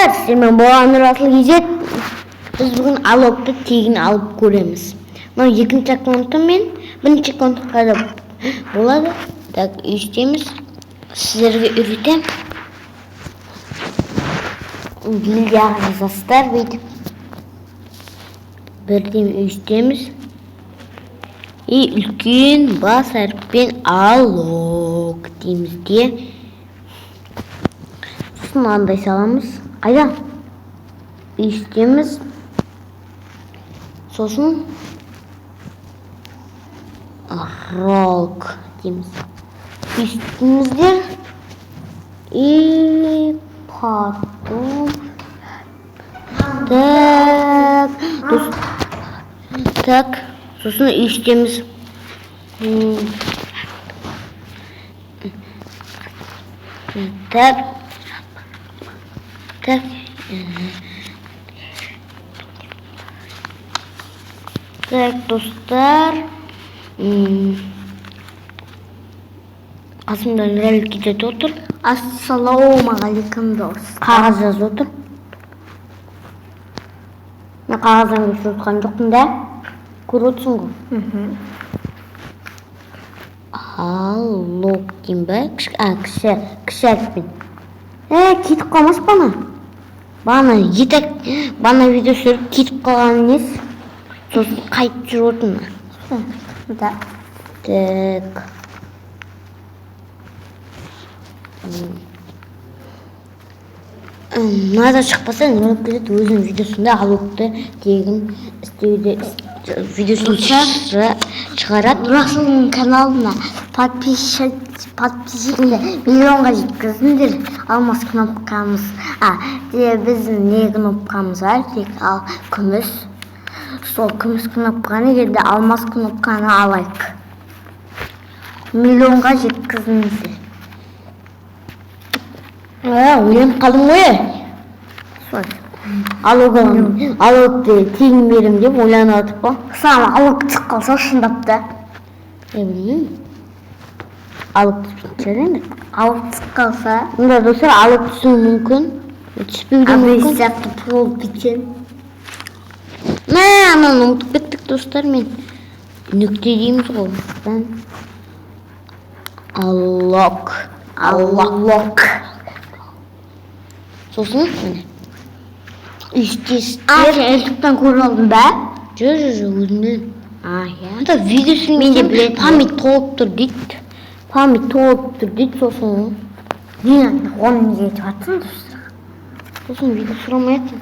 Достар, сіздермен болған Нұрасыл KZ. Біз бүгін Алокты тегін алып көреміз. Мынау екінші аккаунтым мен бірінші аккаунтқа да болады. Так, өйстеміз. Сіздерге үйретемін. Гильдияға жазасыздар бүйтіп. Бірден өйстеміз. И үлкен бас әріппен Алок дейміз де. Сосын мынандай саламыз. Қайда? Өйстеміз. Сосын ролк дейміз. Өйстіңіздер. И потом так, так, сосын өйстеміз. Так, так, так, достар. Қасымда Нұрәлі кетеді отыр. Ассалаумағалейкум, дос. Қағаз жазып отыр. Мен қағаздан көшіріп отқан жоқпын да. Көріп отырсың ғой. Алло деймін ба? Кіші, кіші әріппен. Кетіп қалмас бана. Бана етек, бана видео түсіріп кетіп қалған несі. Сосын қайтып жүріп отырмын. Да. Так. Мынада шықпаса, Нұрәлі кетеді өзінің видеосында Алокты тегін істеуде видеосын шығарады. Нұрасылдың каналына подписчикті миллионға жеткізіңдер. Алмас кнопкамыз, де біздің не кнопкамыз бар, тек ал күміс. Сол күміс кнопканы енді алмас кнопканы алайық. Миллионға жеткізіңіздер. Ойланып қалдым ғой. Сол. Алок аламын. Алокты тегін беремін деп ойланып жатып қой. Саған алып түсіп қалса шындап та. Білмеймін. Алок түспейтін шығар енді. Алып түсіп қалса, Мында, достар, алок түсуі мүмкін. Түспеуі де абай мүмкін. сияқты болып кетсең. Мә, ананы ұмытып кеттік, достар, мен. Нүкте дейміз ғой. Алок. Алок. Алок. Сосын міне. Өйстесіздер. Сен ютубтан көріп алдың ба? Жоқ, жоқ, жоқ, өзім білемін. Иә. Анда видеосын Мен де көрсем, білетін. память толып тұр дейді. Память толып тұр дейді сосын. Не, оны неге айтып жатырсың, достар? Сосын видео сұрамай жатыр.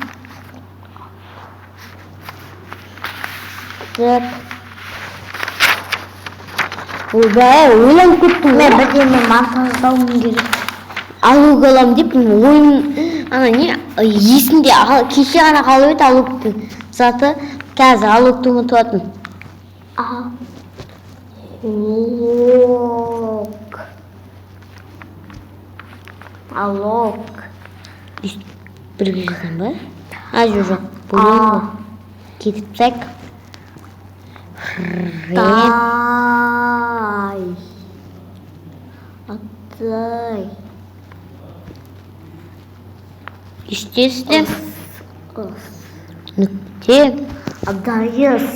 Так. Ойбай, ойланып кеттім Мен ғой. бірдеме монтаждауым керек. Алок аламын деп мен ойын ана не есімде кеше ғана қалып еді Алоктың заты, қазір Алокты ұмытып жатырмын. Алок. Алок. Өйстіп бірге жазамын ба? Жоқ, жоқ, бөлемін ғой. Кетіп тастайық. Тай. Атай. Өйстесіздер. Ыс. Нүкте. Адайыс.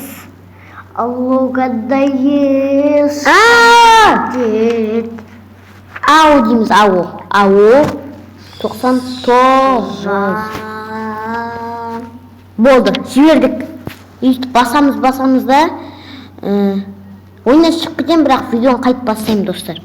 Алок адайыс. Дед. Ау дейміз, ау. Ау. 99. Жан. Болды, жібердік. Өйстіп басамыз, басамыз да, ойыннан шығып кетемін, бірақ видеоны қайтып бастаймын, достар.